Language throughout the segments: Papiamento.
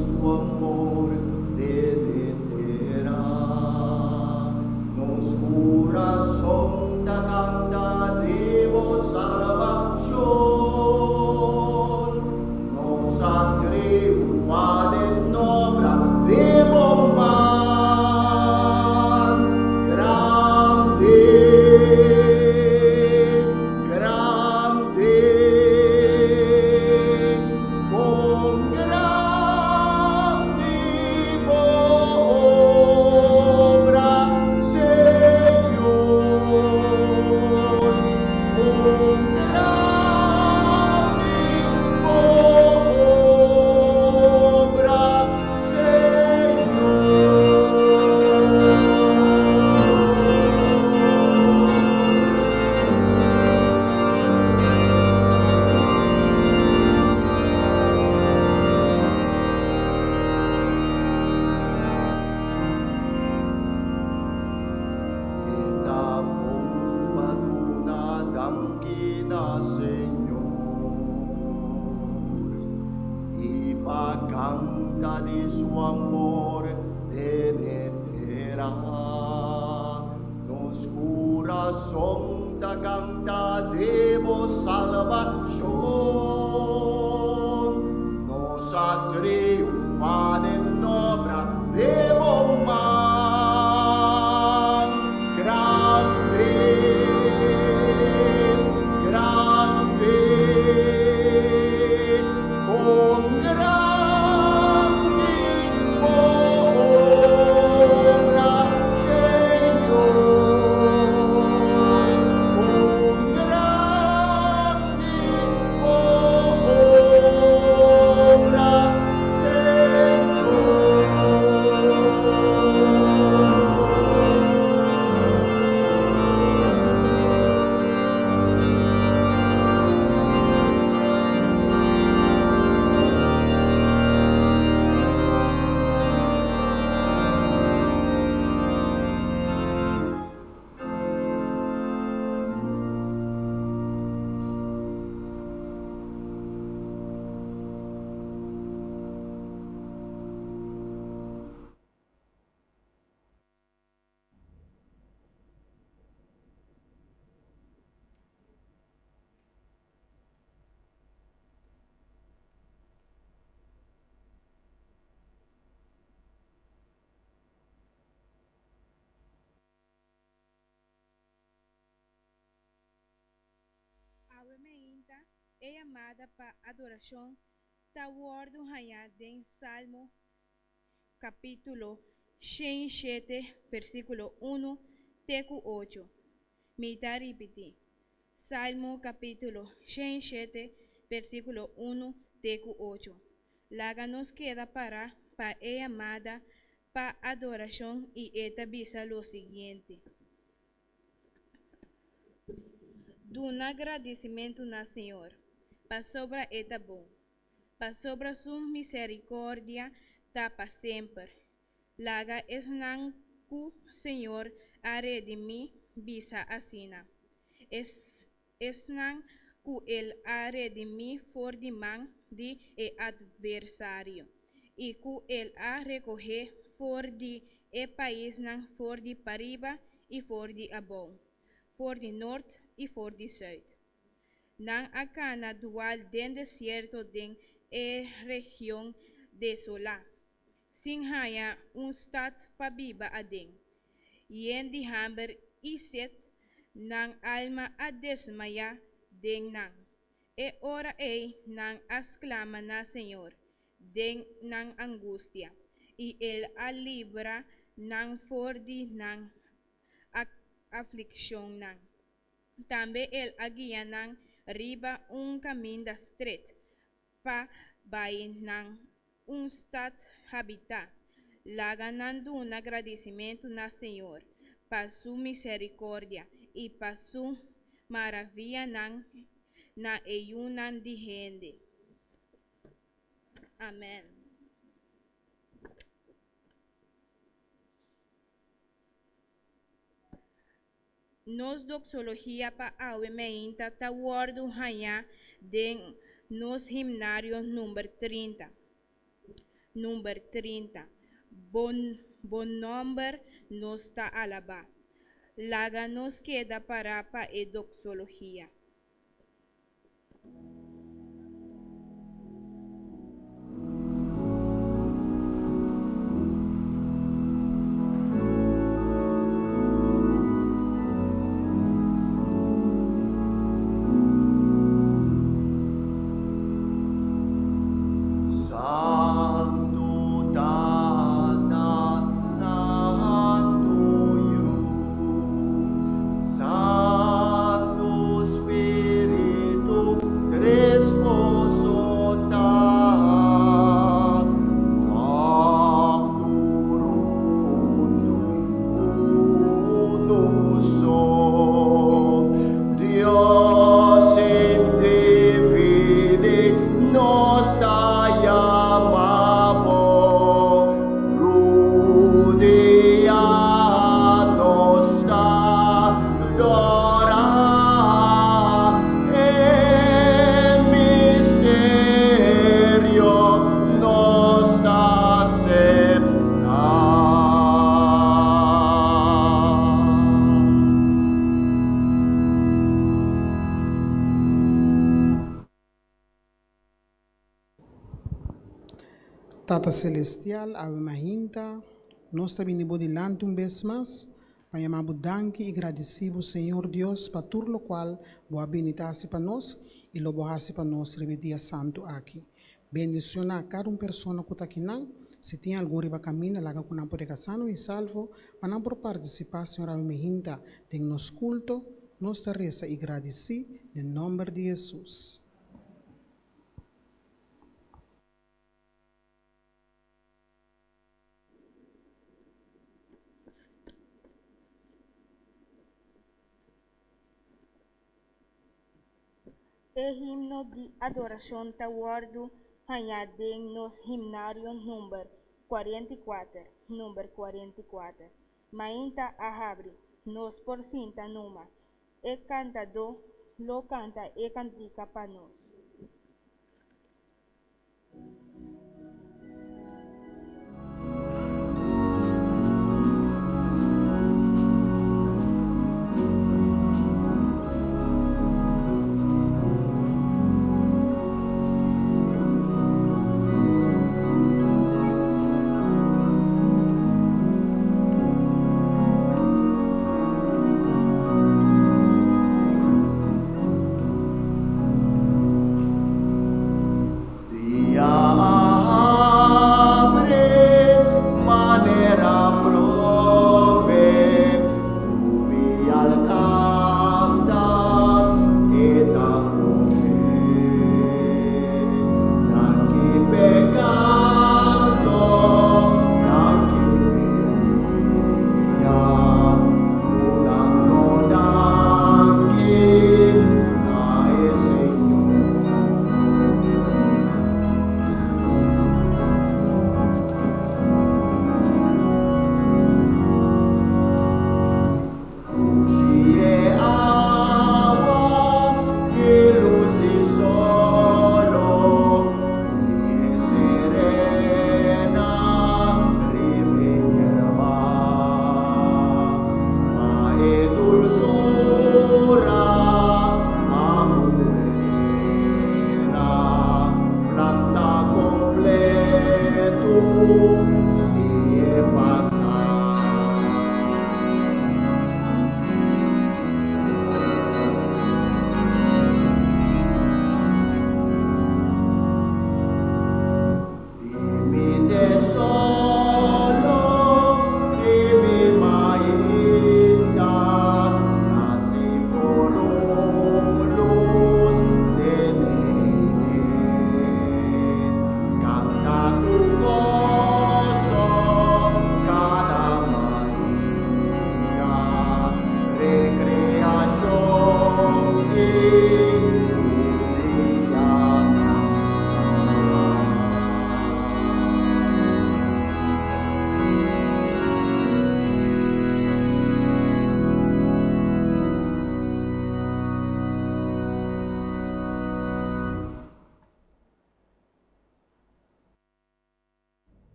su amor den e tera. Nos kurason ta kanta di bo salbashon. Nos a triunfá den obra di bo man. Grandi, grandi, kon grandi bo obra, Señor. Kon grandi bo obra, Señor. E ta bon pa duna danki na Señor i pa kanta di su amor den e tera. Nos kurason ta kanta di bo salbashon. Nos a triunfá den obra di bo man. Grandi, grandi, kon grandi bo obra, Señor. Kon grandi bo obra, Señor. Awe meinta e yamada pa adorashon ta wòrdu hañá den Salmo kapítulo 107, versíkulo 1 te ku 8. Mi ta ripití, Salmo kapítulo 107, versíkulo 1 te ku 8. Laga nos keda pará pa e yamada pa adorashon i e ta bisa lo siguiente. Duna gradisimentu na Señor, pasobra E ta bon, pasobra Su misericordia ta pa semper. Laga esnan ku Señor a redimí bisa asina, Esnan ku El a redimí for di man di e atversario, i ku El a rekohé for di e paisnan for di pariba i for di abou, for di nort i for di sùit. Nan a kana dual den desierto den e region desolá, sin haña un stat pa biba aden. Yen di hamber i set, nan alma a desmayá den nan. E ora ei nan a sklama na Señor den nan angustia, i El a libra nan for di nan aflikshonnan. Tambe El a guia nan riba un kaminda stret pa bai nan un stat habitá. Laga nan duna gradisimentu na Señor pa su misericordia i pa su maravianan na e yunan di hende. Amen. Nos doxologia pa awe meinta ta wòrdu hañá den nos himnario number 30. Number 30. Bo, bo nòmber nos ta alabá. Laga nos keda pará pa e doxologia. Santu Tata, Santu Yu, Santu Spiritu, tres boso ta, tòg tur huntu unu so. Dios individi nos ta yama bo, rudia nos ta dora e misterio nos ta aseptá. Tata Celestial, awe mainta nos ta bini bo dilanti un bes mas pa yama bo danki y gradici bo Señor Dios pa tur locual bo a bini ta haci pa nos y lo bo haci pa nos riba e dia santo aki. Bendiciona cada un persona cu ta akinan, si tin algun riba caminda laga cu nan por yega sano y salvo pa nan por participa Señor awe mainta den nos culto, nos ta reza y gradici den nomber di Jesus. E himno di adorashon ta wòrdu hañá den nos himnario number 44, number 44. Mainta a habri, nos por sinta numa. E kantadó lo kanta e kantika pa nos. Dia.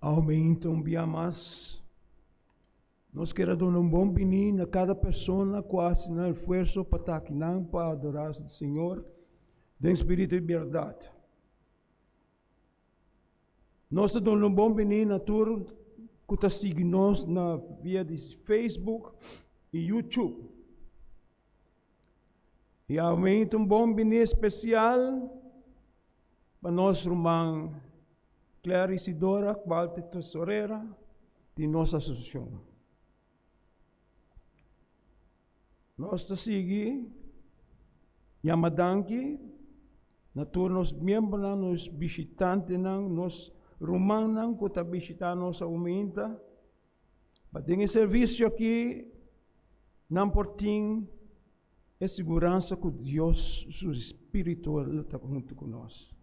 Aumenta un bia mas. Nos kier a duna un bon bini na kada persona ku a hasi nan esfuerso pa ta akinan pa adorá Señor den spiritu i bèrdat. Nos ta duna un bon bini na tur ku ta sigui nos na via di Facebook i YouTube. I aumenta un bon bini spesial pa nos ruman Claire Isidora, kual ta tesorera di nos asosiashon. Nos ta sigui yama danki na tur nos miembronan, nos bishitantenan, nos rumannan ku ta bishitá nos aumenta. Pa den e servisio aki nan por tin e siguransa ku Dios su Spiritu lo ta huntu ku nos.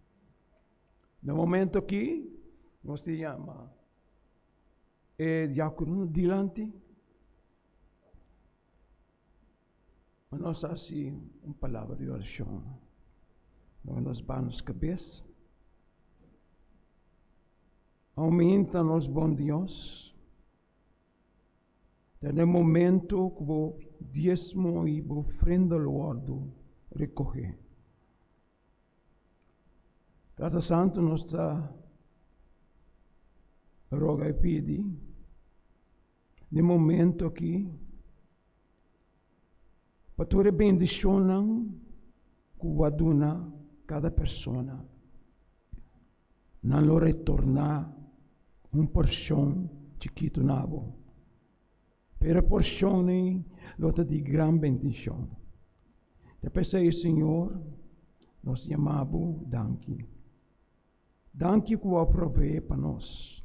Na momento aki nos ta yama e diakono dilanti pa nos hasi un palabra di orashon. Nos baha nos kabes. Aumenta nos bon Dios. Ta na e momento ku bo diesmo i bo ofrenda lo wòrdu rekohé. Tata Santu, nos ta roga i pidi den e momento aki pa tur e bendishonnan ku bo a duna kada persona. Nan lo retorná un porshon chikitu na bo, pero e porshon ei lo ta di gran bendishon. Ta p'esei, Señor, nos yama bo danki. Danki ku bo a proveé pa nos.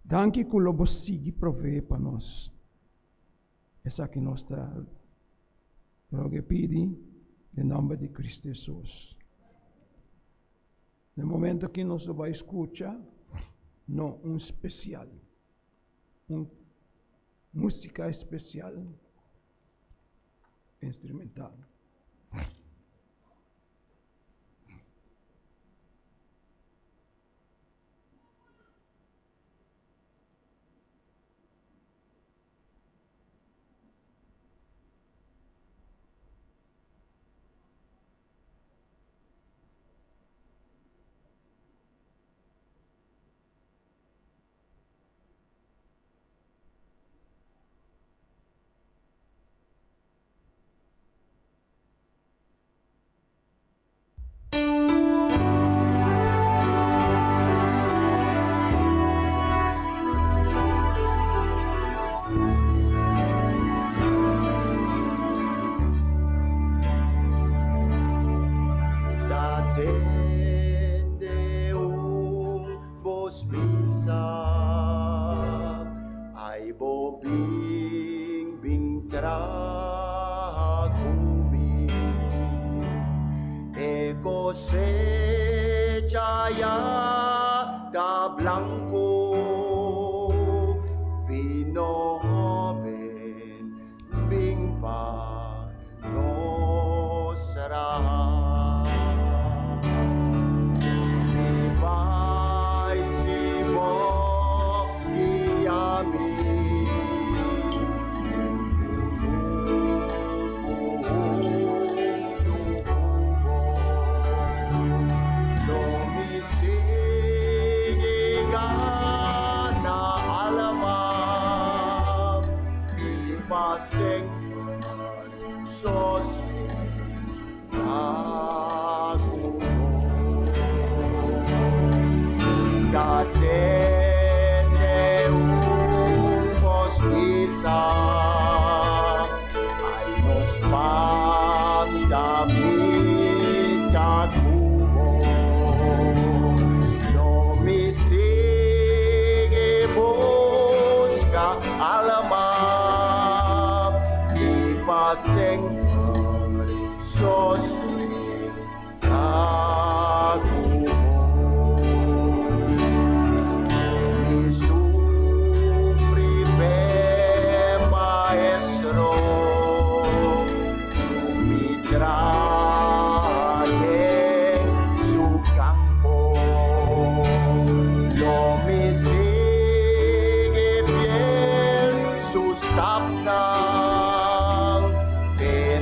Danki ku lo bo sigui proveé pa nos. Esaki nos ta roga i pidi den nòmber di Kristu Hesus. Na e momento aki nos lo bai skucha no un spesial, un músika spesial instrumental. Ta tende un bos bisa, Ai bo bin, bin traha ku mi. E kosecha ya ta blanku, bino hoben, bin pa nos traha. Mi bai si bo guia mi.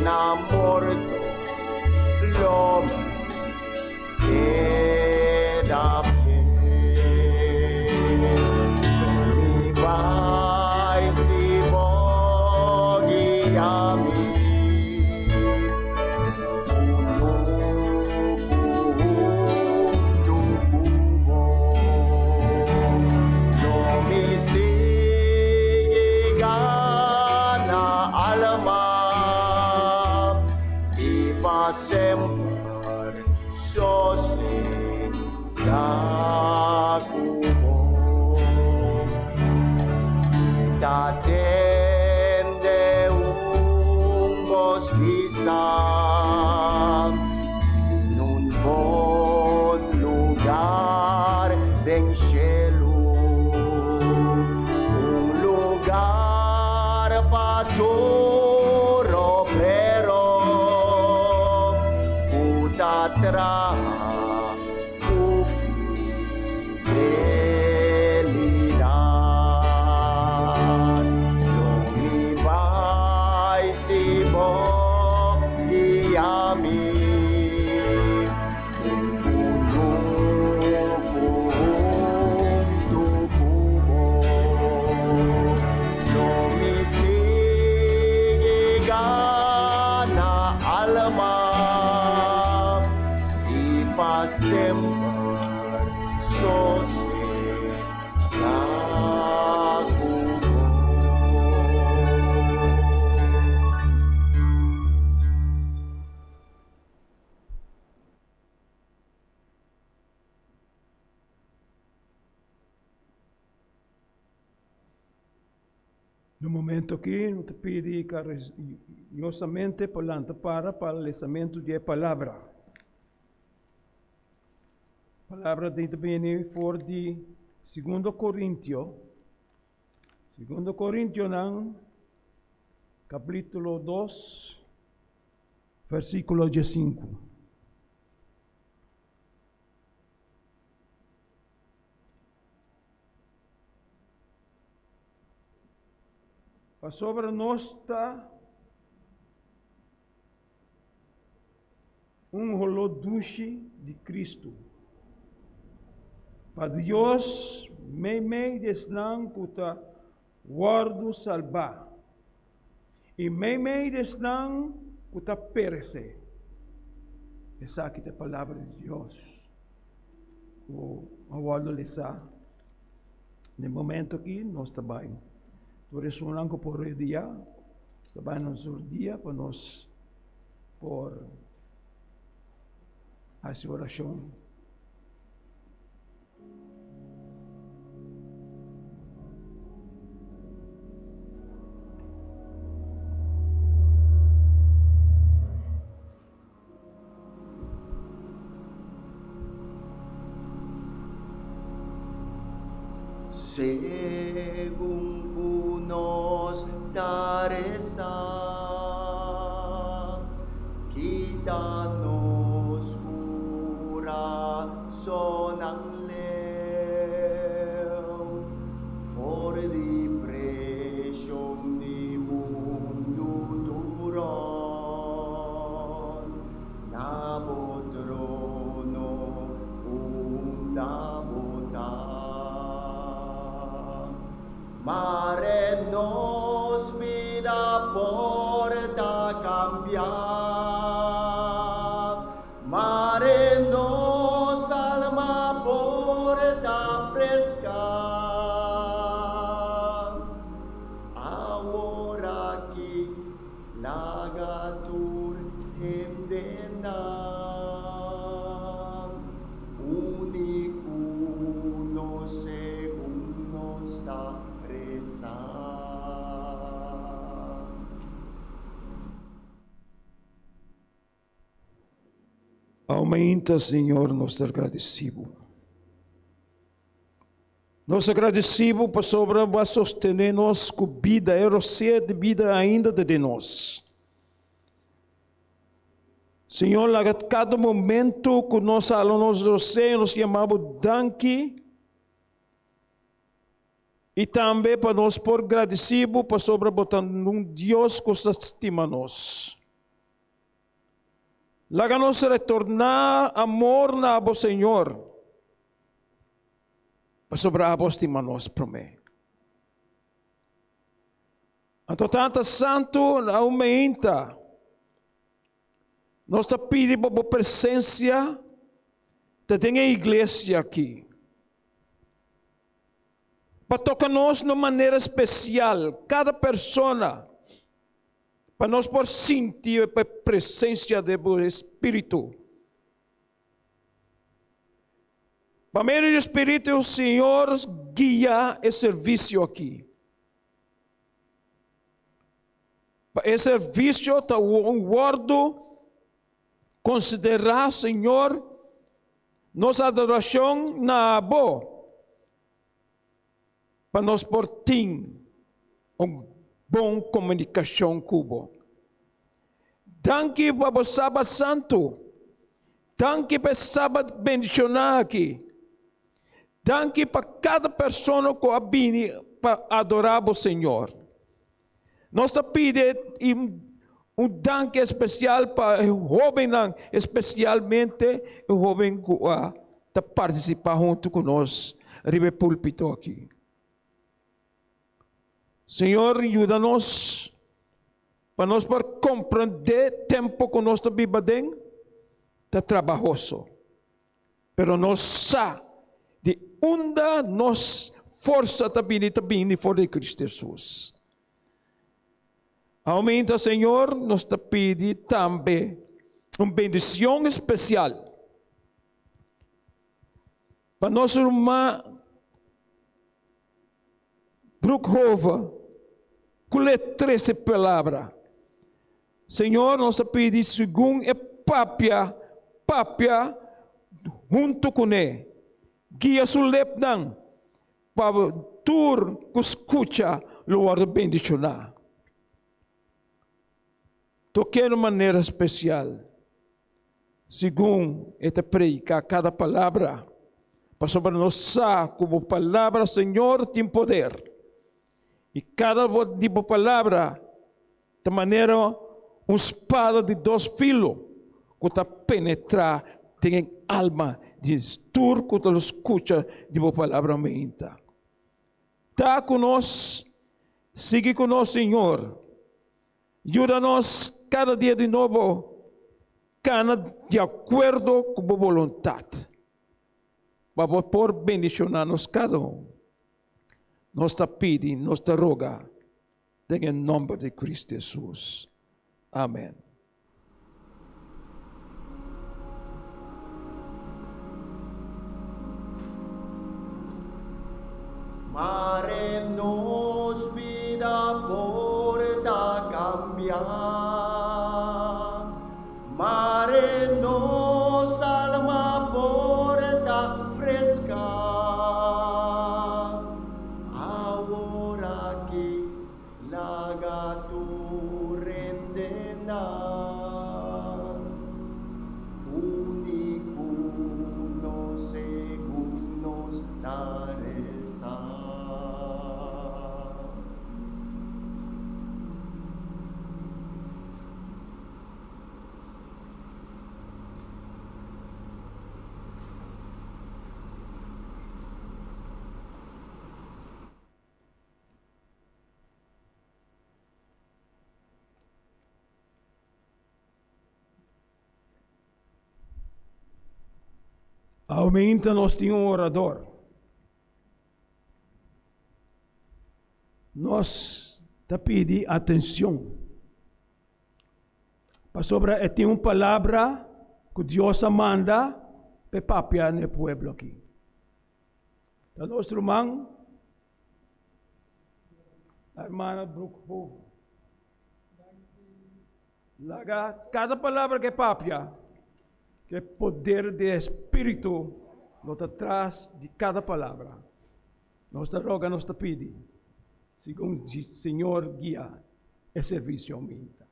na morto lo mi keda fiel. Lo mi bai si bo guia mi. Tende un bos bisa tin un bon lugar den shelu, un lugar pa tur obrero ku ta traha ku fidelidat. Lo mi bai si bo guia mi den kunuku huntu ku bo. Lo mi sigui gana alma i pa semper sosegá ku bo. Na momento aki no ta pidi cariñosamente pa lanta para pa lesamento di e palabra. Palabra tin ta bini for di Segundo Corintio, Segundo Corintionan capítulo 2, versículo 15. Pasobra nos ta un holó dushi di Kristu pa Dios meimei di esnan ku ta wòrdu salbá i meimei di esnan ku ta peresé. Esaki ta e palabra di Dios ku a wòrdu lesá. Den momento aki nos ta bai tur esunnan ku por rodia, nos ta bai nos rodia pa nos por hasi orashon. Segun ku nos ta resa, kita nos kurasonnan leu for di preshon di mundu tur rònt na bo trono unda bo ta. Mare nos bida por ta cambiá, mare nos alma por ta frescá. Awor aki laga tur hendenan uni ku nos segun nos ta resa. Aumenta, Señor, nos ta agradeci Bo. Nos ta agradeci Bo pasobra Bo a sostene nos cu bida, e rosea di bida ainda ta den nos. Señor, laga cada momento cu nos hala nos rosea, nos yama Bo danki. I tambe pa nos por gradeci Bo pasobra Bo ta un Dios cu sa stima nos. Laga nos retorná amor na bo, Señor, pasobra abo stima nos promé. Anto Tata Santu, na un meinta, nos ta pidi pa bo presensia ta den e iglesia aki. Pa toka nos na un manera spesial, kada persona. Pa nos por sinti e presencia de bo Espíritu. Pa medio di Espíritu, Señor, guia e servicio aki. Pa e servicio ta un wordo considera, Señor, nos adoracion na bo. Pa nos por tin un bon komunikashon ku bo. Danki pa bo Sabat santu. Danki pa e Sabat bendishoná aki. Danki pa kada persona ku a bini pa adorá bo, Señor. Nos ta pidi un danki espesial pa e hóbennan, espesialmente e hóben ku a ta partisipá huntu ku nos riba e púlpito aki. Señor, yuda nos pa nos por komprendé tempu ku nos ta biba den ta trabahoso. Pero nos sa di unda nos forsa ta bini, ta bini for di Cristo Jesus. Aumenta, Señor, nos ta pidi tambe un bendicion especial pa nos ruman Broekhoven ku le trese palabra. Señor, nos ta pidi segun e papia, papia huntu kuné. Guia su lepnan pa tur ku skucha lo wòrdu bendishoná. Tok'é na un manera spesial segun e ta prediká kada palabra, pasobra nos sa ku bo palabra, Señor, tin poder, i kada di bo palabra ta manera un spada di dos filo ku ta penetrá den e alma di tur ku ta lo skucha di bo palabra mainta. Ta ku nos, sigui ku nos, Señor. Yuda nos kada dia di nobo kana di akuerdo ku bo boluntat, pa bo por bendishoná nos kada un. Nos ta pidi, nos ta roga den e nòmber di Kristu Hesus. Amen. Mare nos bida por ta cambia, Mare nos alma por ta fresca, Awor aki Laga tur hendenan uni ku nos segun nos ta resa. Aumenta nos tin un orador. Nos ta pidi atencion. Pasobra e tin un palabra cu Dios a manda p'e papia n'e pueblo aki. Ta nos ruman, hermana Broekhoven. Laga kada palabra ke papia, ke poder di e Spiritu lo ta tras di kada palabra. Nos ta roga, nos ta pidi, segun Señor guia e servisio minta.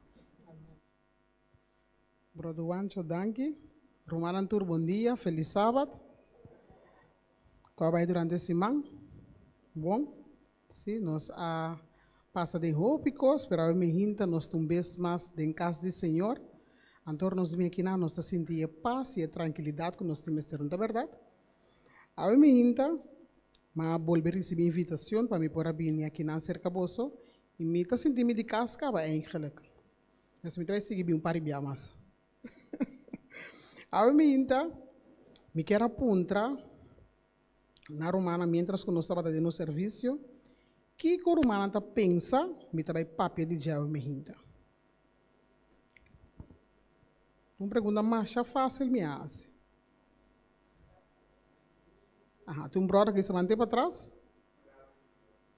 Brother Wancho danki. Rumannan tur bon dia, felis sabat. Ku a bai durante siman? Bon. Si, nos a pasa den hopi kos, pero awe mi hinta nos ta un bes mas den kas di Señor. Anto ora nos bin akinan nos ta sinti e pas i e trankilidat ku nos tin mester, no ta bèrdat? Awe mi hinta, m'a bolbe risibí invitashon pa mi por a bini akinan serka boso i mi ta sinti mi di kas kaba eigenlijk. Pues mi ta bai sigui bin un par di bia mas. Awe mi hinta, mi kier a puntra na rumannan mientras ku nos tabata den nos servisio, kiko rumannan ta pensa mi ta bai papia di dje awe mi hinta? Un pregunta masha fásil mi a hasi. Aha, tin un bròder ku sa mant'é patras?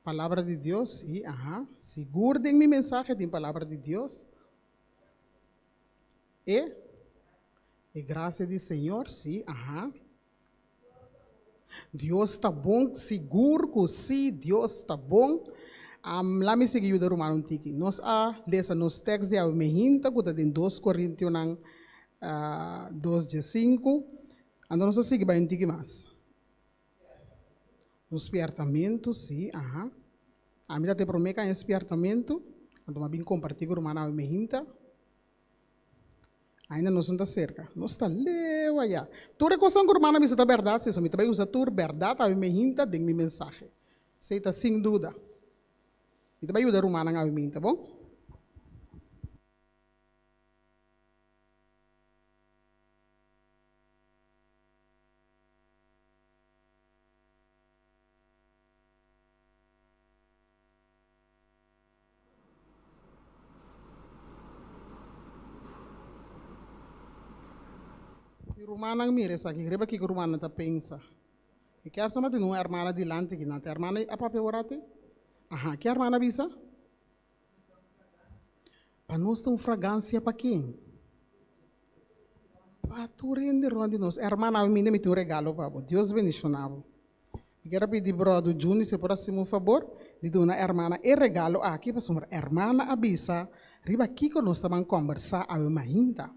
Palabra di Dios, sí, aha. Sigur den mi mensahe tin palabra di Dios. E, e grasia di Señor, sí, aha. Dios ta bon, sigur ku sí, Dios ta bon. Am, la mi sigui yuda ruman un tiki. Nos a lesa nos tèks di awe mehinta ku ta den dos Korintionan dos diesinku. Anto nos a sigui bai un tiki mas. Un spièrtamentu, sí, aha. Ami ta te promé ku a haña spièrtamentu, anto mi a bin kompartí ku ruman awe mehinta. Ainda nos no ta serka. Nos ta leu ayá. Tur e kosnan ku rumannan bisa ta bèrdat, si so mi ta bai usa tur bèrdat awe mi hinta den mi mensahe. Esei ta sin duda. Mi ta bai yuda rumannan awe mi hinta, bon? Si rumannan mira esaki, riba kiko rumannan ta pensa? E kier sa tin un hermana dilanti aki nan. Ta hermana a papia ora te? Aha, ki hermana a bisa? Pa nos ta un fragansia pa ken? Pa tur hende rond di nos. Hermana, awe mi tin un regalo pa bo. Dios bendiciona bo. Mi kier a pidi bròder Juni si e por hasi mi un fabor di duna hermana e regalo aki pasobra hermana a bisa riba kiko nos ta ban kòmbersá awe mainta.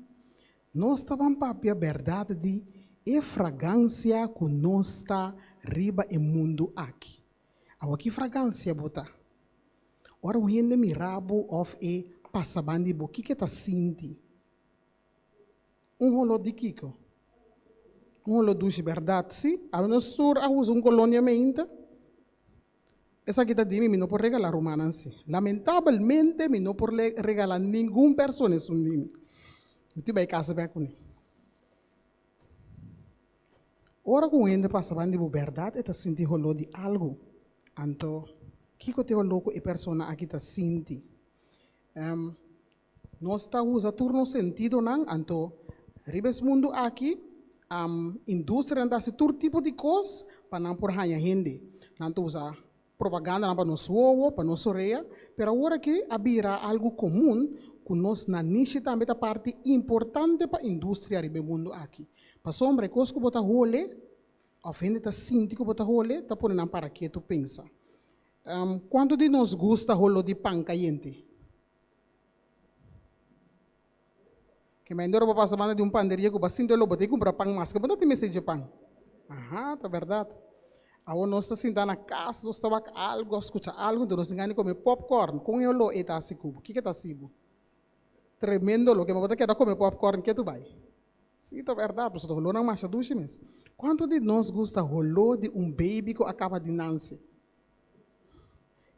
Nos ta ban papia bèrdat di e fragansia ku nos ta riba e mundu aki. Awa ki fragansia bo ta? Ora un hende mira bo òf e pasa ban di bo kiko e ta sinti? Un holó di kiko? Un holó dushi, bèrdat? Sí, awe nos tur a usa un kolonia meinta. Esaki ta di mi, mi no por regalá rumannan sí. Lamentabelmente mi no por regalá ningun persona esun di mi. Mi tin bai kasa bèk kuné. Ora ku un hende pasa banda di bo, bèrdat e ta sinti holó di algu. Anto, kiko ta e holó ku e persona aki ta sinti? Nos ta usa tur nos sentidonan, anto riba es mundu aki industrianan ta hasi tur tipo di kos pa nan por haña hende. Nan ta usa propagandanan pa nos wowo, pa nos orea, pero awor aki a bira algu komun ku nos nanishi tambe ta parti importante pa industria riba e mundu aki. Pasobra e kos ku bo ta hole òf hende ta sinti ku bo ta hole ta pone nan para ketu pensa. Kuantu di nos gusta holo di pan kayente? Ke mende ora bo pasa banda di un panderia ku bo a sinti olor bo ta kumpra pan maske bo no tin mester dje pan. Aha, ta bèrdat. Awor nos ta sinta na kas, nos ta wak algu òf skucha algu, enton nos tin gana di kome popcorn. Kon e olor ei ta hasi ku bo? Kiko ta hasi bo? Tremendo olor. Ke bo ta keda kome popcorn ke tu bai? Si, ta bèrdat, pasobra olornan masha dushi mes. Kuantu di nos gusta holó di un baby ku a kaba di nanse?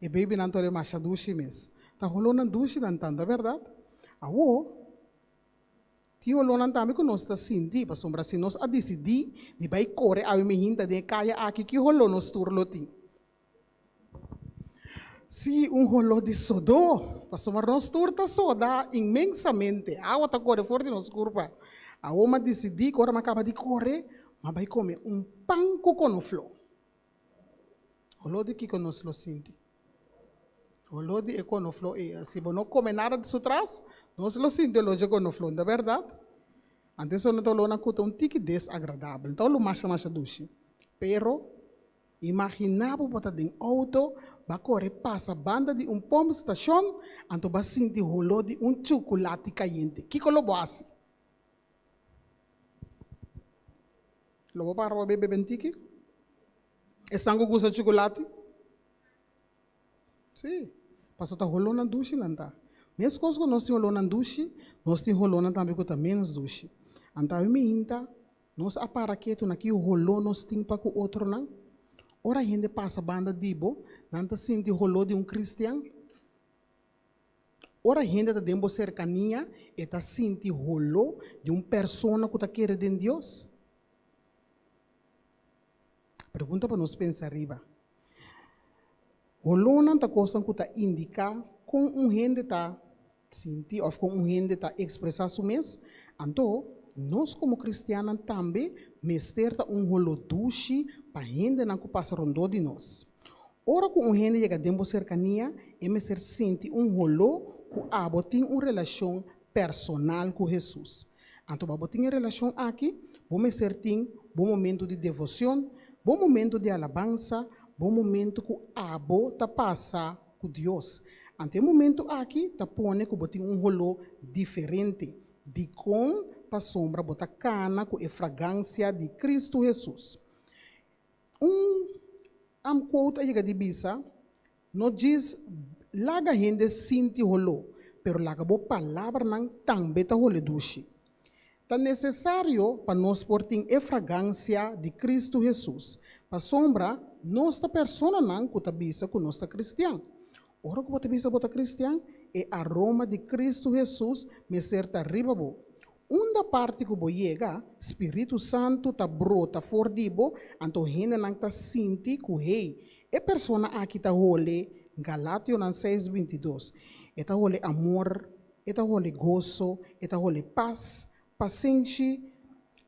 E babynan ta ore masha dushi mes. Ta holónan dushi nan tan, ta bèrdat? Awor, tin holónan tambe ku nos ta sinti, pasobra si nos a disidí di bai kore awe mihinta den e kaya aki, ki holó nos tur lo tin? Sí, un holó di sodó, pasobra nos tur ta soda inmensamente, awa ta kore for di nos kurpa. Awor m'a disidí ku ora m'a kaba di kore, m'a bai kome un pan ku konofló. Holó di kiko nos lo sinti? Holó di e konofló ei. Si bo no kome nada di su tras, nos lo sinti holó dje konofló, no ta bèrdat? Anto esei no ta holónan ku ta un tiki desagradabel, no ta holó masha masha dushi. Pero, imaginá bo bo ta den outo, bo a kore pasa banda di un pòmpstashon, anto bo a sinti holó di un chukulati kayente. Kiko lo bo hasi? Lo bo para pa bebe bentiki? Esnan ku gusta chukulati? Sí, pasobra ta holónan dushi nan ta. Meskos ku nos tin holónan dushi, nos tin holónan tambe ku ta ménos dushi. Anto awe mainta nos a para ketu na ki holó nos tin pa ku otronan. Ora hende pasa banda di bo, nan ta sinti holó di un kristian? Ora hende ta den bo serkania, e ta sinti holó di un persona ku ta kere den Dios? Pregunta pa nos pensa riba. Holónan ta kosnan ku ta indiká kon un hende ta sinti òf kon un hende ta ekspresá su mes. Anto, nos komo kristiannan tambe mester ta un holó dushi pa hendenan ku pasa rondó di nos. Ora ku un hende yega den bo serkania, e mester sinti un holó ku abo tin un relashon personal ku Hesus. Anto pa bo tin e relashon aki, bo mester tin bo momentu di devocion, bo momentu di alabansa, bo momentu ku abo ta pasa ku Dios. Anto e momentu aki ta pone ku bo tin un holó diferente. Dikon? Pasobra bo ta kana ku e fragansia di Kristu Hesus. Un am quote a yega di bisa, No djis laga hende sinti holó, pero laga bo palabranan tambe ta hole dushi. Ta nesesario pa nos por tin e fragansia di Kristu Hesus, pasobra nos ta personanan ku ta bisa ku nos ta kristian. Ora ku bo ta bisa bo ta kristian, e aroma di Kristu Hesus mester ta riba bo. Unda parti ku bo yega, Spiritu Santu ta brota for di bo, anto hendenan ta sinti ku, hey, e persona aki ta hole, Galationan seis 22. E ta hole amor, e ta hole goso, e ta hole pas, pasenshi,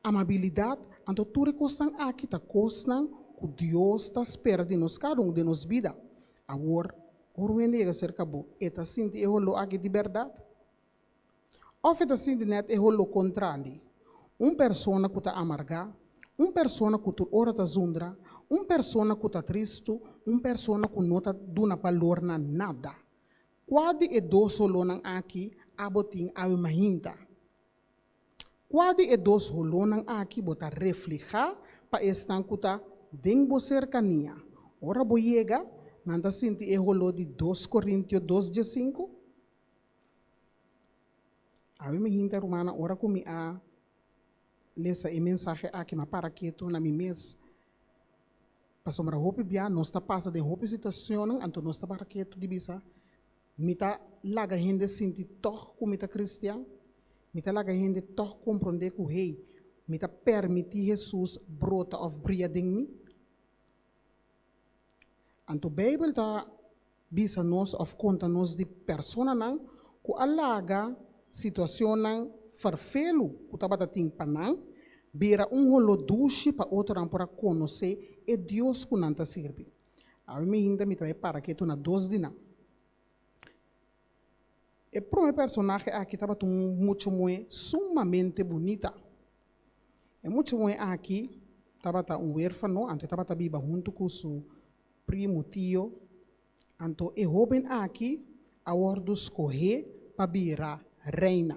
amabilidat, anto tur e kosnan aki ta kosnan ku Dios ta spera di nos kada un den nos bida. Awor, ora un hende yega serka bo, e ta sinti e holó aki di bèrdat? Òf e ta sinti nèt e holó kontrali? Un persona ku ta amargá, un persona ku tur ora ta zundra, un persona ku ta tristu, un persona ku no ta duna balor na nada. Kua di e dos holónan aki abo tin awe mainta? Kua di e dos holónan aki bo ta reflehá pa esnan ku ta den bo serkania? Ora bo yega, nan ta sinti e holó di dos Korintio dos 15? Awe mi hinta rumannan ora ku mi a lesa e mensahe aki mi a para ketu na mi mes pasobra hopi bia nos ta pasa den hopi situacionnan anto nos ta para ketu di bisa mi ta laga hende sinti tog ku mi ta cristian mi ta laga hende tog comprende ku hey mi ta permiti Jesus brota of bria den mi. Anto Bijbel ta bisa nos of konta nos di personanan ku a laga situacionnan ferfelu ku tabata tin pa nan bira un holó dushi pa otronan por a konosé e Dios ku nan ta sirbi. Awe mi hinta mi ta bai para ketu na dos di nan. E promé personahe aki tabata un mucha muhé sumamente bunita. E mucha muhé aki tabata un wérfano, anto e tabata biba huntu ku su primu, tio. Anto e hóben aki a wòrdu skohé pa bira reina.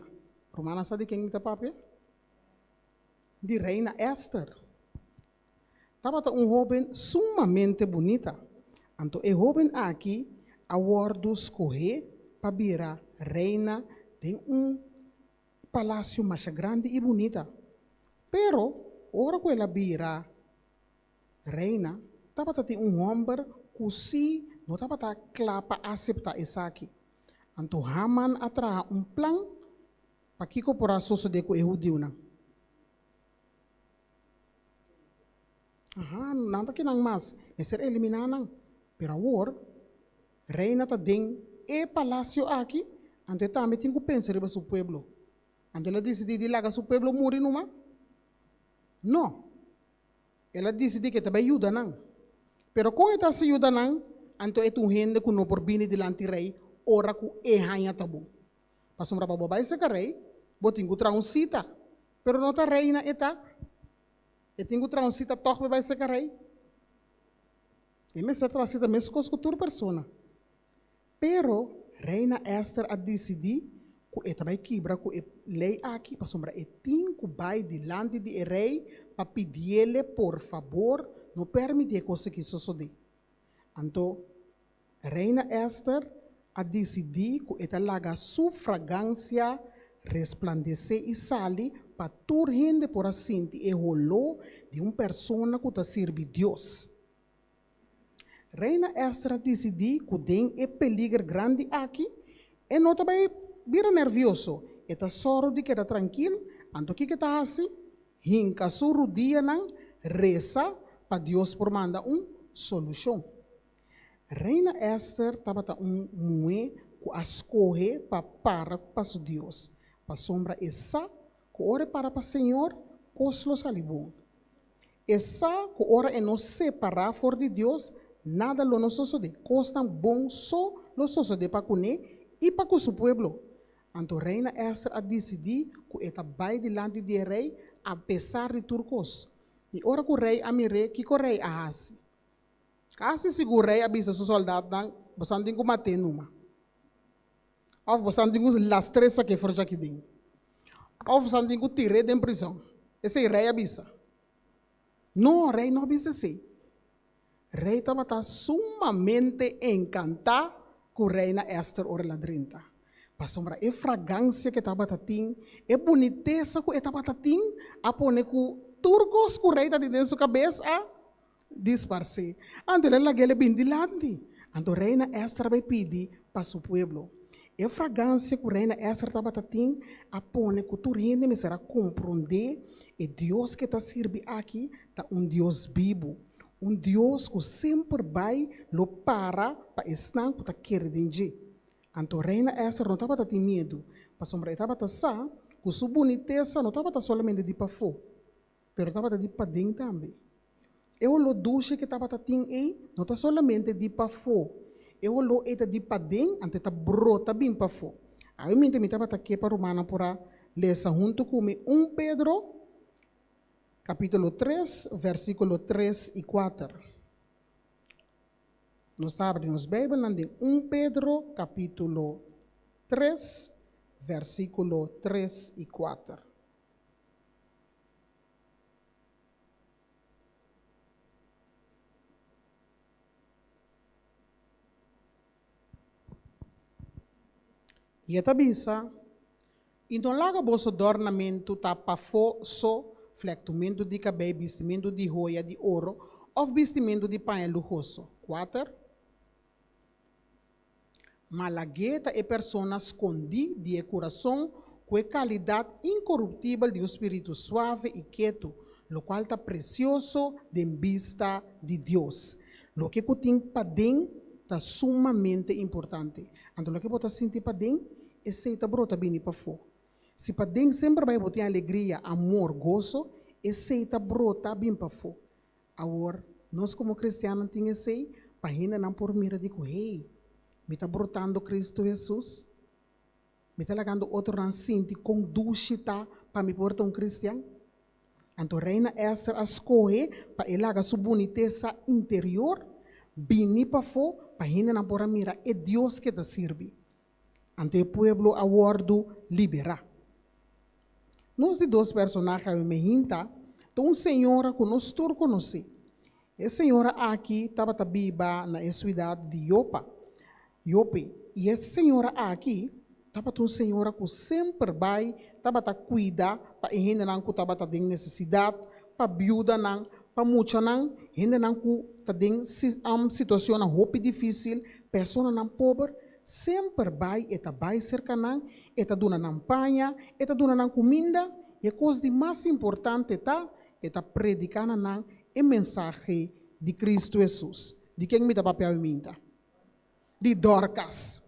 Rumannan sa di ken mi ta papia? Di reina Èster. Tabata un hóben sumamente bunita. Anto e hóben aki a wòrdu skohé pa bira reina den un palasio masha grandi i bunita. Pero, ora ku el a bira reina, tabata tin un hòmber ku sí no tabata kla pa aseptá esaki. Anto Haman a traha un plan pa kiko por a sosodé ku e hudiunan. Aha, nan ta kinan mas, mester eliminá nan. Pero awor, reina ta den e palasio aki, anto e tambe tin ku pensa riba su pueblo. Anto el a disidí di laga su pueblo muri numa? No. El a disidí ku e ta bai yuda nan. Pero kon e ta hasi yuda nan? Anto e ta un hende ku no por bini dilanti rei ora ku e haña ta bon. Pasobra pa bo bai seka rei, bo tin ku traha un sita. Pero no ta reina e ta. E tin ku traha un sita tòg pa e bai seka rei. E mester traha sita meskos ku tur persona. Pero reina Ester a disidí ku e ta bai kibra ku e lei aki pasobra e tin ku bai dilanti di e rei pa pidiele por fabor no permití e kos aki sosodé. Anto reina Ester. a disidí ku e ta laga su fragansia resplandesé i sali pa tur hende por a sinti e holó di un persona ku ta sirbi Dios. Reina Ester a disidí ku den e peliger grandi aki, e no ta bai bira nervioso, e ta sòru di keda trankil, anto kiko e ta hasi? Hinka su rudianan, resa pa Dios por manda un solushon. Reina Ester tabata un muhé ku a skohe pa para pa su Dios, pasobra e sa ku ora e para pa Señor, kos lo sali bon. E sa ku ora e no separá for di Dios, nada lo no sosodé, kosnan bon so lo sosodé pa kuné i pa ku su pueblo. Anto Reina Ester a disidí ku e ta bai dilanti di e rei apesar di tur kos. I ora ku rei a mir'é, kiko rei a hasi? Kasi sigur rei a bisa su sòldatnan, Bosan tin ku mat'é numa. Òf bosan tin ku lastr'é sak'é for djaki den. Òf bosan tin ku tir'é den prizòn. Esei rei a bisa. No, rei no a bisa esei. Rei tabata sumamente enkantá ku reina Èster ora el a drenta. Pasobra e fragansia ku e tabata tin, e bunitesa ku e tabata tin, a pone ku tur kos ku rei ta tin den su kabes a disparsé. Anto el a lag'é el bin dilanti. Anto reina Ester a bai pidi pa su pueblo. E fragansia ku reina Ester tabata tin a pone ku tur hende mester a komprondé e Dios ku e ta sirbi aki ta un Dios bibu, un Dios ku semper bai lo para pa esnan ku ta kere den dje. Anto reina Ester no tabata tin miedu, pasobra e tabata sa ku su bunitesa no tabata solamente di pafó, Pero tabata di paden tambe. E oló dushi ke tabata tin ei no ta solamente di pafó. E oló ei ta di paden, anto e ta brota bin pafó. Awe minta mi tabata ke pa rumannan por a lesa huntu ku mi un Pedro kapítulo tres, vèrsikulo tres i kuater. Nos ta abri nos Beibelnan den un Pedro kapítulo tres, vèrsikulo tres i kuater. I e ta bisa, I no laga boso dòrnamentu ta pafó so, flèktumentu di kabei, bistimentu di hoya di oro òf bistimentu di paña luhoso. Kuater. Malag'é ta e persona skondí di e kurason ku e kalidat inkoruptibel di un spiritu suave i ketu, lokual ta presioso den bista di Dios. Loke ku tin paden ta sumamente importante. Anto loke bo ta sinti paden, esei ta brota bini pafó. Si paden semper bai bo tin alegria, amor, goso, esei ta brota bin pafó. Awor, nos komo kristiannan tin esei pa hendenan por mira di ku, Hey, mi ta brotando Kristu Hesus? Mi ta lagando otronan sinti kon dushi ta pa mi por ta un kristian? Anto Reina Ester a skohe pa e laga su bunitesa interior bini pafó pa hendenan por a mira e Dios ku e ta sirbi. Anto e pueblo a wòrdu liberá. Nos di dos personahe awe mehinta ta un señora ku nos tur konosé. E señora aki tabata biba na e suidat di Jopa, Jope, i e señora aki tabata un señora ku semper bai tabata kuida pa e hendenan ku tabata den nesesidat, pa biudanan, pa muchanan, hendenan ku ta den situacionnan hopi difícil, personanan pober, semper bai e ta bai cerca nan, e ta duna nan paña, e ta duna nan cuminda, y e cos di mas importante ta, e ta predica na nan e mensahe di Cristo Hesus. Di ken mi ta papia awe minta? Di Dorcas.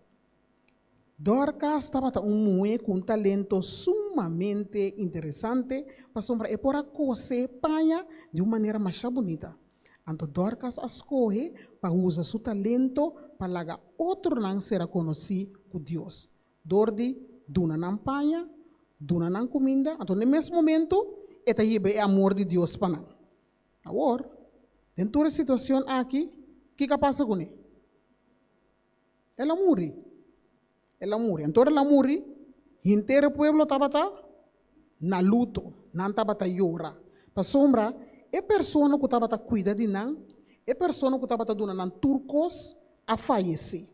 Dorcas tabata un muhé ku un talento sumamente interesante pasobra e por a kose paña di un manera masha bunita. Anto Dorcas a skohe pa usa su talento pa laga otronan sera konosí ku Dios dor di duna nan paña, duna nan kuminda, anto n'e mes momento e ta hiba e amor di Dios pa nan. Awor, den tur e situacion aki, kiko a pasa kuné? El a muri. El a muri. Anto ora el a muri, henter e pueblo tabata na luto. Nan tabata yora. Pasobra e persona ku tabata kuida di nan, e persona ku tabata duna nan tur kos, a fayesé.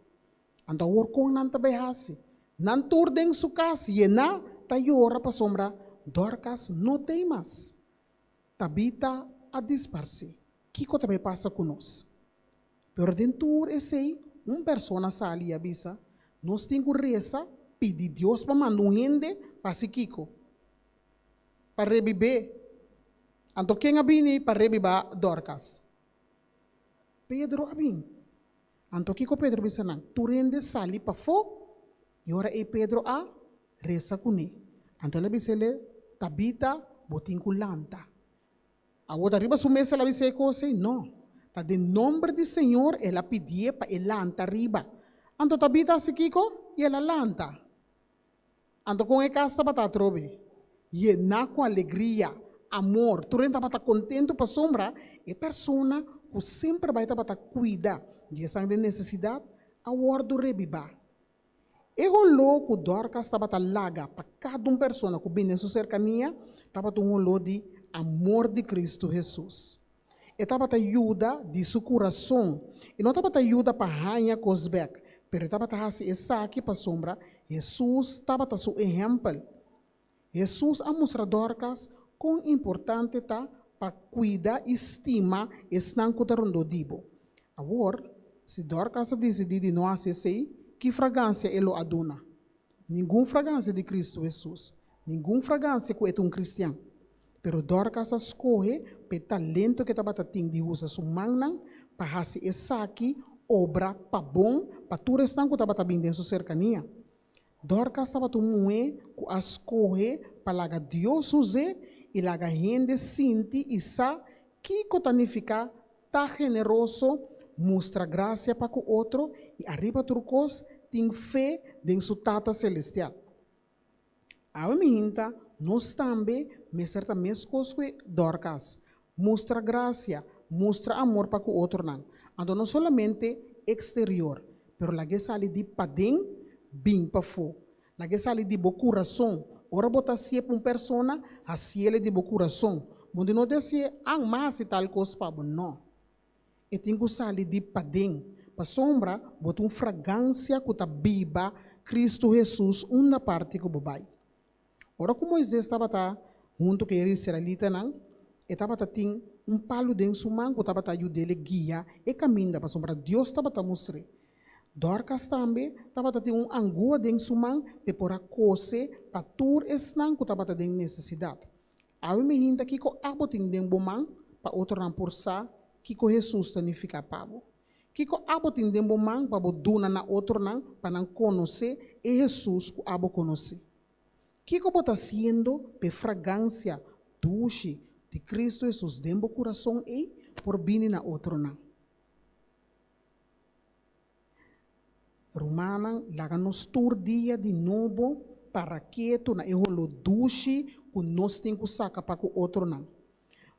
Anto awor kon nan ta bai hasi? Nan tur den su kas yená ta yora pasobra Dorkas no t'ei mas. Tabita a disparsé. Kiko ta bai pasa ku nos? Pero den tur esei, un persona sali i a bisa, Nos tin ku resa pidi Dios pa manda un hende pa hasi kiko? Pa rebib'é. Anto ken a bini pa rebibá Dorkas? Pedro a bin. Anto kiko Pedro bisa nan? Tur hende sali pafó. I ora ei Pedro a resa kuné. Anto el a bisa el'e, Tabita, bo tin ku lanta. Awor ta riba su mes el a bisa e kos ei? No. Ta den nomber di Señor el a pidié pa e lanta riba. Anto Tabita hasi kiko? I el a lanta. Anto kon e kas tabata atrobe? Yená ku alegria, amor. Tur hende tabata kontentu pasobra e persona ku semper bai tabata kuida di esnan den nesesidat a wòrdu rebibá. E holó ku Dorcas tabata laga pa kada un persona ku bini den su serkania tabata un holó di amor di Kristu Hesus. E tabata yuda di su kurason. E no tabata yuda pa haña kos bèk, pero e tabata hasi esaki pasobra Hesus tabata su ehèmpel. Hesus a mustra Dorcas kon importante ta pa kuida i stima esnan ku ta rondó di bo. Awor, si Dorcas a disidí di no hasi esei, ki fragansia e lo a duna? Ningun fragansia di Kristu Hesus, ningun fragansia ku e ta un kristian. Pero Dorcas a skohe pa e talento ku e tabata tin di usa su mannan pa hasi esaki obra pa bon pa tur esnan ku tabata bin den su serkania. Dorcas tabata un muhé ku a skohe pa laga Dios us'é i laga hende sinti i sa kiko ta nifiká ta generoso, mustra grasia pa ku otro i ariba tur kos tin fe den su Tata selestial. Awe mi hinta, nos tambe mester ta meskos ku e Dorcas, mustra grasia, mustra amor pa ku otronan, anto no solamente eksterior, pero lag'é sali di paden bin pafó. Lag'é sali di bo kurason. Ora bo ta hasié pa un persona, hasiéle di bo kurason. Bo no ta hasié, An, m'a hasi tal kos pa bo. No. E tin ku sali di paden, pasobra bo ta un fragansia ku ta biba Kristu Hesus unda parti ku bo bai. Ora ku Moises tabata huntu ku e israelitanan, e tabata tin un palu den su man ku tabata yud'el guia e kaminda, pasobra Dios tabata mustr'é. Dorkas tambe tabata tin un angua den su man p'e por a kose pa tur esnan ku tabata den nesesidat. Awe mi hinta kiko abo tin den bo man pa otronan por sa kiko Hesus ta nifiká pa bo. Kiko abo tin den bo man pa bo duna na otronan pa nan konosé e Hesus ku abo konosé. Kiko bo ta hasiendo pa e fragansia dushi di Kristu Hesus den bo kurason ei por bini na otronan? Rumannan, laga nos tur dia di nobo para ketu na e holó dushi ku nos tin ku saka pa ku otronan.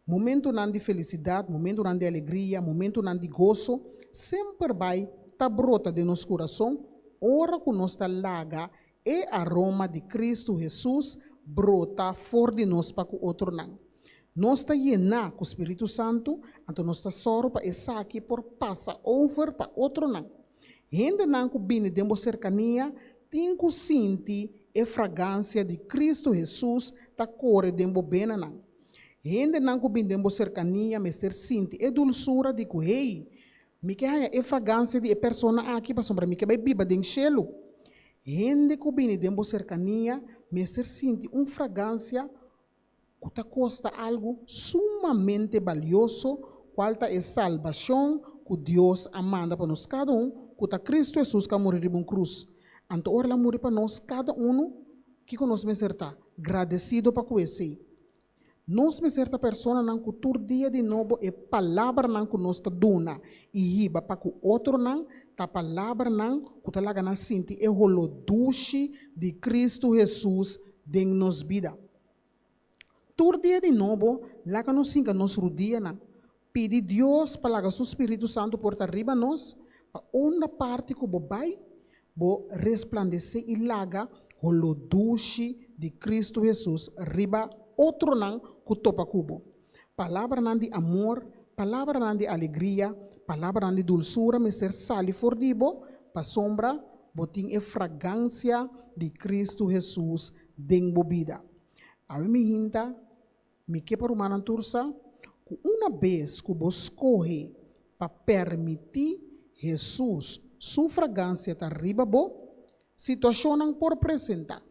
Momentunan di felisidat, momentunan di alegria, momentunan di goso semper bai ta brota den nos kurason ora ku nos ta laga e aroma di Kristu Hesus brota for di nos pa ku otronan. Nos ta yená ku Spiritu Santu, anto nos ta sòru pa esaki por pasa over pa otronan. Hendenan ku bini den bo serkania tin ku sinti e fragansia di Kristu Hesus ta kore den bo benanan. Hendenan ku bini den bo serkania mester sinti e dulsura di ku, Hey, mi ke haña e fragansia di e persona aki pasobra mi ke bai biba den shelu. Hende ku bini den bo serkania mester sinti un fragansia ku ta kosta algu sumamente balioso, kual ta e salbashon ku Dios a manda pa nos kada un, ku ta Kristu Hesus ku a muri riba un krus. Anto ora el a muri pa nos kada unu, kiko nos mester ta? Gradesido pa ku esei. Nos mester ta personanan ku tur dia di nobo e palabranan ku nos ta duna i hiba pa ku otronan ta palabranan ku ta laga nan sinti e holó dushi di Kristu Hesus den nos bida. Tur dia di nobo, laga nos hinka nos rudianan, pidi Dios pa laga su spiritu santu por ta riba nos, pa unda parti ku bo bai, bo resplandesé i laga holó dushi di Kristu Hesus riba otronan ku topa ku bo. Palabranan di amor, palabranan di alegria, palabranan di dulsura mester sali for di bo, pasobra. bo tin e fragansia di Kristu Hesus den bo bida. Awe mainta, mi ke pa rumannan tur sa, ku unabes ku bo skohe pa permití Hesus su fragansia ta riba bo, situashonnan por presentá.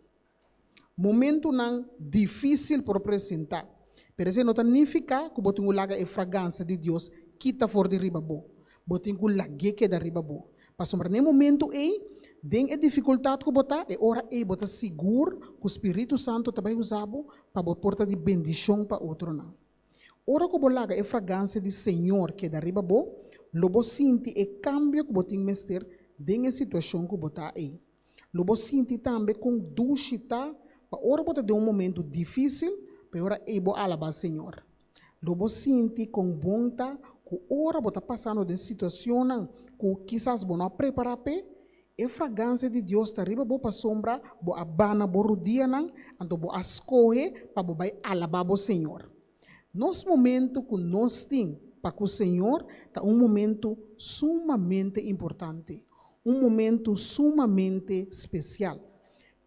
Momentunan difísil por presentá, pero esei no ta nifiká ku bo tin ku laga e fragansia di Dios kita for di riba bo. Bo tin ku lag'é keda riba bo. Pasobra na e momentu ei, den e difikultat ku bo ta, e ora ei bo ta sigur ku spiritu santu ta bai usa bo pa bo por ta di bendishon pa otronan. Ora ku bo laga e fragansia di Señor keda riba bo, lo bo sinti e kambio ku bo tin mester den e situashon ku bo ta ei. Lo bo sinti tambe kon dushi ta pa ora bo ta den un momentu difísil, pa e ora ei bo alabá Señor. Lo bo sinti kon bon ta ku ora bo ta pasando den situacionnan ku kisas bo no a prepará p'e, e fragansia di Dios ta riba bo pasobra bo a bana bo rudianan, anto bo a skohe pa bo bai alabá bo Señor. Nos momentu ku nos tin pa ku Señor ta un momentu sumamente importante, un momentu sumamente spesial.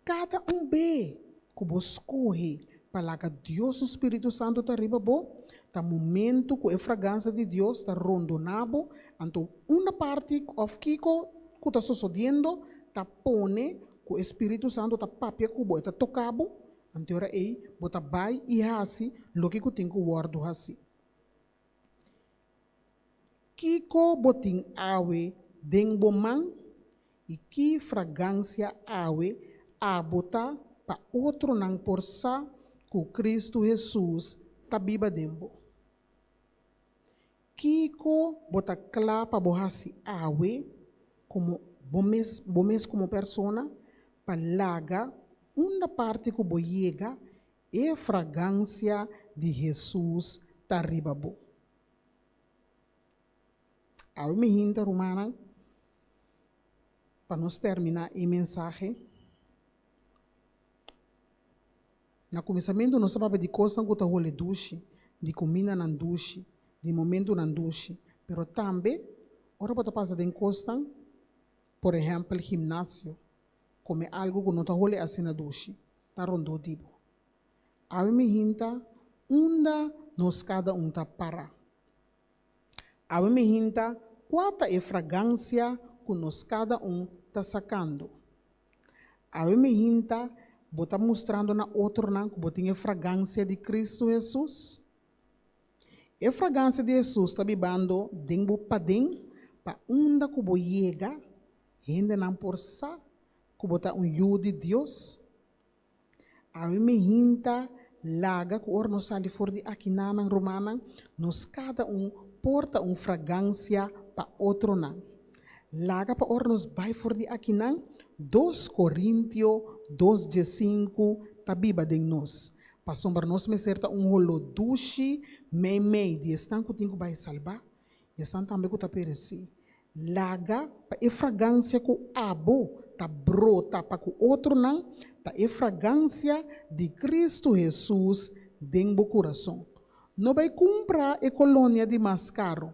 Kada un be ku bo skohe pa laga Dios su spiritu santu ta riba bo, ta momentu ku e fragansia di Dios ta rondoná bo, anto unda parti òf kiko ku ta sosodiendo ta pone ku e spiritu santu ta papia ku bo, e ta toka bo, anto e ora ei bo ta bai i hasi loke ku tin ku wòrdu hasi. Kiko bo tin awe den bo man i ki fragansia awe abo ta pa otronan por sa ku Kristu Hesus ta biba den bo? Kiko bo ta kla pa bo hasi awe komo bo mes bo mes komo persona pa laga unda parti ku bo yega e fragansia di Hesus ta riba bo? Awe mi hinta rumannan pa nos terminá e mensahe. Na kuminsamentu nos a papia di kosnan ku ta hole dushi, di kumindanan dushi, di momentunan dushi, pero tambe ora bo ta pasa den kosnan, por ehèmpel gimnasio, kome algu ku no ta hole asina dushi, ta rondó di bo. Awe mi hinta unda nos kada un ta para. Awe mi hinta kua ta e fragansia ku nos kada un ta sakando. Awe mi hinta bo ta mustrando na otronan ku bo tin e fragansia di Kristu Hesus? E fragansia di Hesus ta bibando den bo paden pa unda ku bo yega hendenan por sa ku bo ta un yu di Dios? Awe mi hinta laga ku ora nos sali for di akinanan, rumannan, nos kada un por ta un fragansia pa otronan. Laga pa ora nos bai for di akinan, 2 Korintio 2:15 ta biba den nos. Pasobra nos mester ta un holó dushi meimei di esnan ku tin ku bai salbá i esnan tambe ku ta peresé. Laga pa e fragansia ku abo ta brota pa ku otronan ta e fragansia di Kristu Hesus den bo kurason. No bai kumpra e kolonia di mas karu.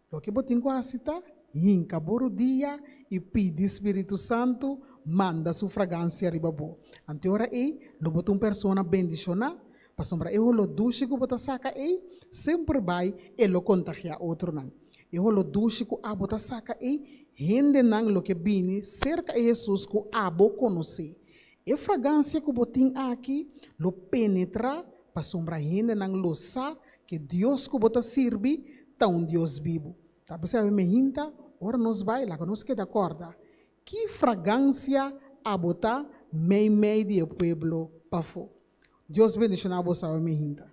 Loke bo tin ku hasi ta hinka bo rudia i pidi Spiritu Santu manda su fragansia riba bo. Anto e ora ei lo bo ta un persona bendishoná, pasobra e holó dushi ku bo ta saka ei semper bai e lo kontagiá otronan. E holó dushi ku abo ta saka ei hendenan lo ke bini serka e Hesus ku abo konosé. E fragansia ku bo tin aki lo penetrá pasobra hendenan lo sa ke Dios ku bo ta sirbi ta un Dios bibu. Ta p'esei awe mehinta ora nos bai laga nos keda kòrda ki fragansia abo ta meimei di e pueblo pafó. Dios bendishoná boso awe mehinta.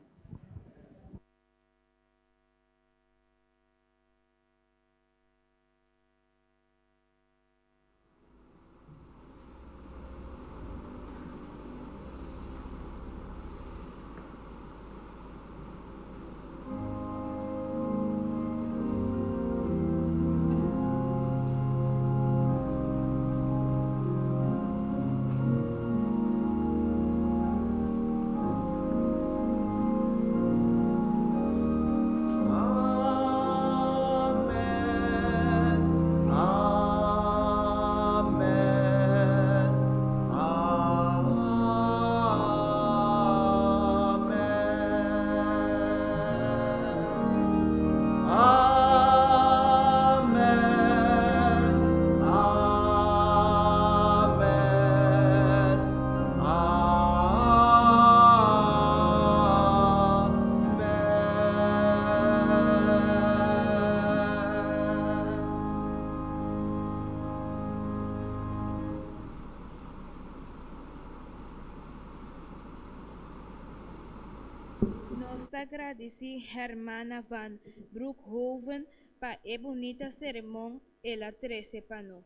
Nos ta gradisí Hermana van Broekhoven pa e bunita sermon el a trese pa nos.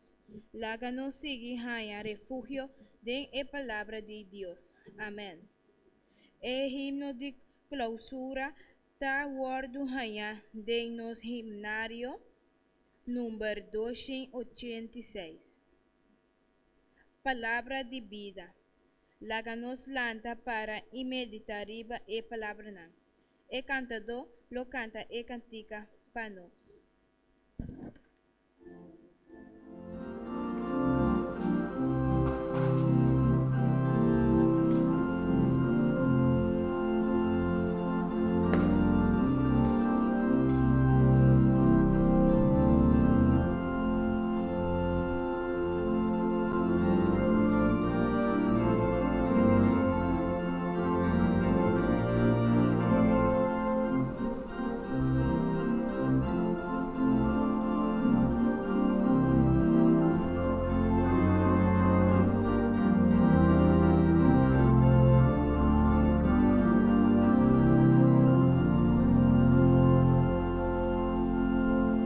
Laga nos sigui haña refugio den e Palabra di Dios. Amèn. E himno di klousura ta wòrdu hañá den nos himnario number 286. Palabra di bida. Laga nos lanta para i meditá riba e palabranan. E kantadó lo kanta e kantika pa nos.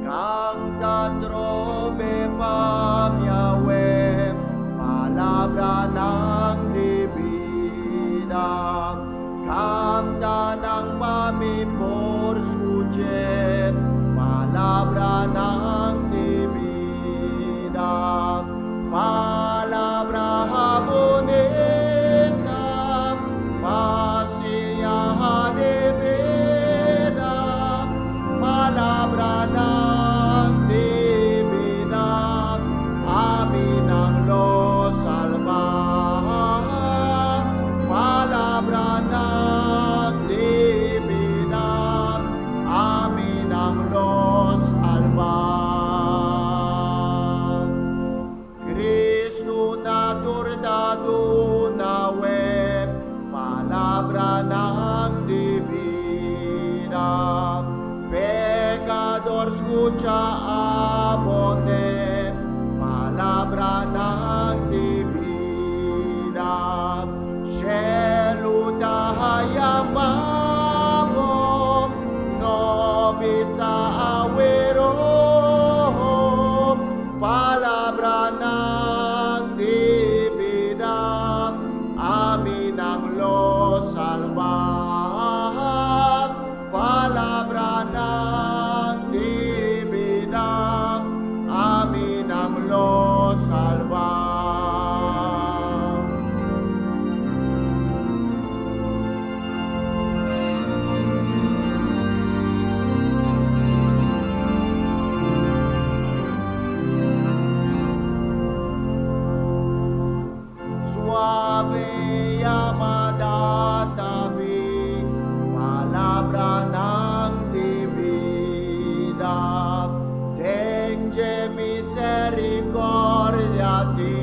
Canta trobe pa mi awe, palabranan di bida. Canta nan pa mi por scucha, palabranan di bida. Palabra bunita, pa siña di bida. Palabranan di bida, ami nan lo salba. Palabranan di bida, ami nan lo salba. Cristo na tur ta duna we, palabranan di bida. Pecador scucha abone, palabranan di bida. Cielo ta yamamo, no bisa awero, palabranan di bida, ami nan lo salba. Palabranan di bida, ami nan lo salba. Suave llamada tabi, palabranan di bida. Tenge misericordia ti,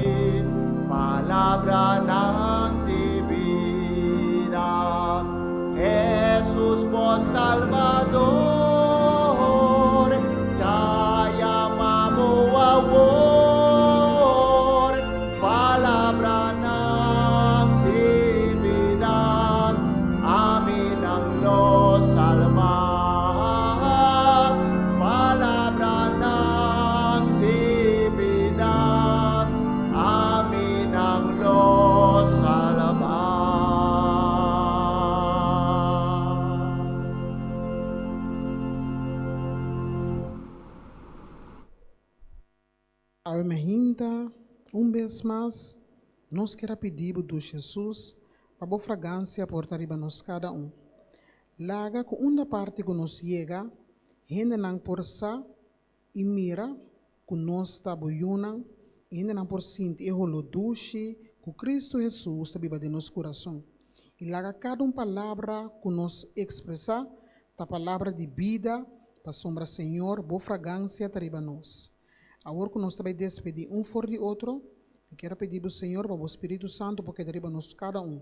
palabranan di bida. Jesus bo Salvador, ta yamamo awor, palabranan di bida, ami nan lo salba. Palabranan di bida, ami nan lo salba. Awe mainta, un bes mas, nos kier a pidi bo dushi Jesus pa bo fragancia por ta riba nos cada un. Laga cu unda parti cu nos yega, hendenan por sa y mira cu nos ta bo yunan y hendenan por sinti e holo dushi cu Cristo Jesus ta biba den nos curason. Y laga cada un palabra cu nos expresa ta palabra di bida pasobra Señor bo fragancia ta riba nos. Awor cu nos ta bay despedi un for di otro, mi kier a pidi bo Señor pa bo Spiritu Santo por keda riba nos cada un.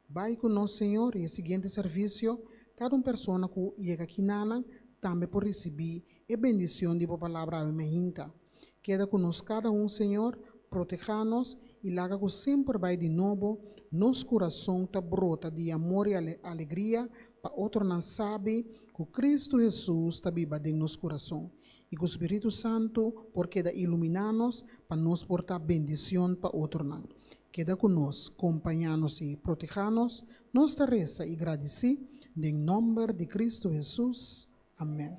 Bay cu nos Señor y e siguiente servicio cada un persona cu yega kinanan tambe por ricibi e bendicion di bo palabra awe mainta. Keda cu nos cada un Señor, proteha nos y laga cu semper bay di nobo. nos kurason ta brota di amor i alegria pa otronan sabi ku Kristu Hesus ta biba den nos kurason i ku Spiritu Santu por keda iluminá nos pa nos por ta bendishon pa otronan. Keda ku nos, kompañá nos i protehá nos, nos ta resa i gradisí den nòmber di Kristu Hesus. Amèn.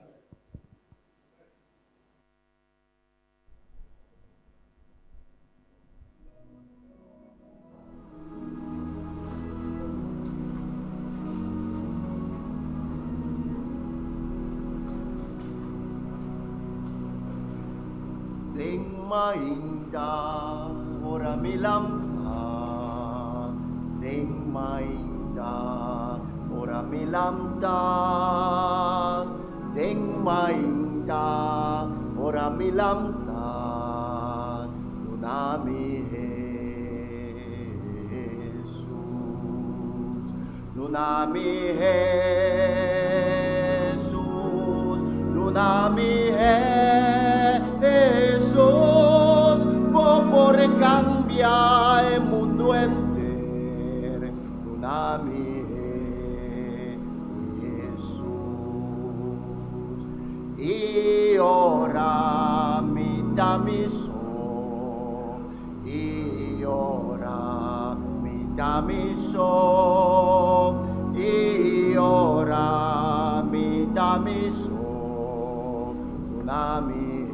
Den mainta ora mi lamta, den mainta ora mi lamta, den mainta ora mi lamta, duna mi Hesus. Duna mi Hesus, duna mi Hesus, bo por cambia e mundo enter. Duna mi Hesus. I ora mi ta mi so, I ora mi ta mi so, i ora mi ta mi so, duna mi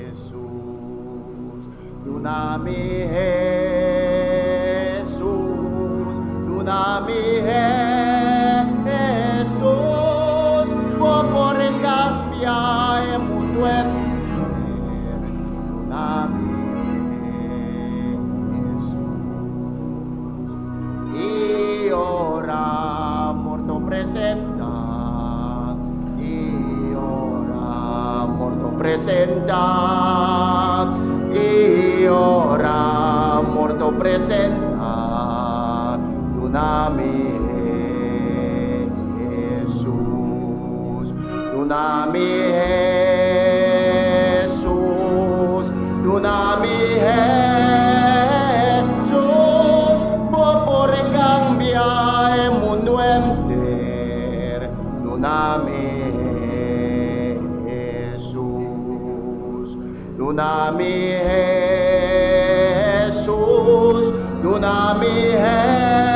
Hesus, duna mi Hesus, duna mi Hesus, bo por cambia e mundo enter, duna mi Hesus. I ora morto presenta, i ora morto presenta, i ora morto presenta, duna mi Hesus, duna mi Hesus, duna mi Hesus, bo por cambia e mundo enter, duna mi Hesus, duna mi Hesus, duna mi Hesus.